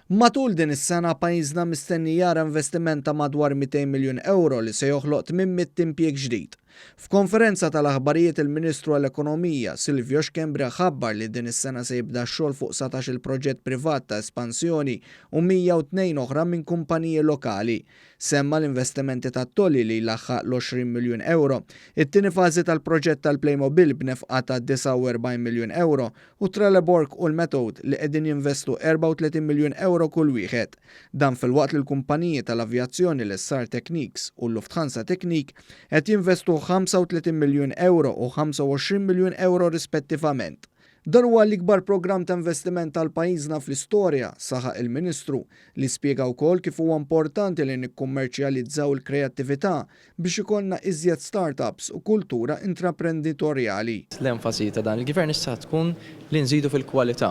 Matul din is-sena pajjiżna mistenni jara investiment ta' madwar 200 miljun ewro li se joħloq 800 impjieg ġdid. F'konferenza tal-aħbarijiet il-Ministru għall-Ekonomija, Silvio Schembri ħabbar li din is-sena se jibda x-xogħol fuq 19-il proġett privat ta' espansjoni u 102 oħra minn kumpaniji lokali. Semma l-investimenti tat-Tolly li jlaħħaq l-20 miljun ewro, it-tieni fażi tal-proġett tal-Playmobil b'nefqa ta' 49 miljun ewro u Trelleborg u l-Methode li qegħdin jinvestu 34 miljun ewro kull wieħed. Dan filwaqt li l-kumpaniji tal-avjazzjoni l-Essar Techniques u l-Lufthansa Technik qed jinvestu 35 miljun ewro u 25 miljun ewro rispettivament. Dan huwa l-ikbar programm ta' investiment għal pajjiżna fl-istorja, saħaq il-Ministru, li spjega wkoll kif huwa importanti li nikkummerċjalizzaw il-kreattività biex ikollna iżjed start-ups u kultura intraprenditorjali. L-enfasi ta' dan il-Gvern issa tkun li nżidu fil-kwalità.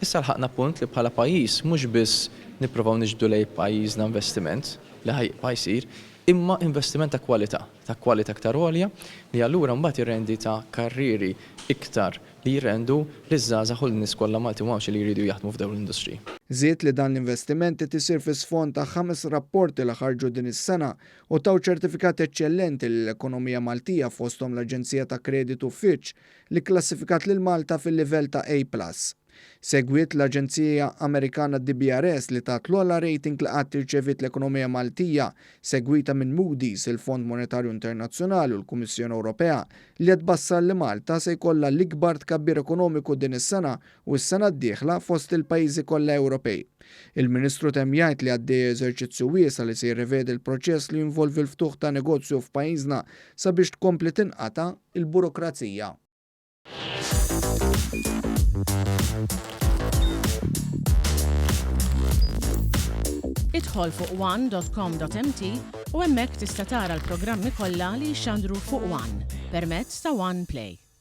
Issa lħaqna punt li bħala pajjiż mhux biss nipprovaw niġbdu lejn pajjiżna investiment, li ħa jibqa' jsir, imma investiment ta' kwalità, ta' kwalità iktar għolja li allura mbagħad jirrendi ta' karrieri iktar li jirrendu liż-żgħażagħ u lin-nies kollha Maltin u Għawdxin li jridu jaħdmu f'dawn l-industriji. Żied li dan l-investiment qed isir fi sfond ta' ħames rapporti li ħarġu din is-sena u taw ċertifikat eċċellenti lill-ekonomija Maltija fosthom l-aġenzija ta' kreditu Fitch li kklassifikat lil Malta fil-livell ta' A plus. Segwiet l-aġenzija Amerikana DBRS li tat l-ogħla rating li qatt irċeviet l-ekonomija Maltija, segwita minn Moody's, il-Fond Monetarju Internazzjonali u l-Kummissjoni Ewropea li qed tbassar li Malta se jkollha l-ikbar tkabbir ekonomiku din is-sena u s-sena d-dieħla fost il-pajjiżi kollha Ewropej. Il-Ministru temm jgħid li għaddej eżerċizzju wiesa' li se jirrevedi l-proċess li jinvolvi l-ftuħ ta' negozju f'pajjiżna sabiex tkompli tinqata' l-burokrazija. Idħol fuq one.com.mt u hemmhekk tista' tara l-programmi kollha li jixxandru fuq One permezz ta' One Play.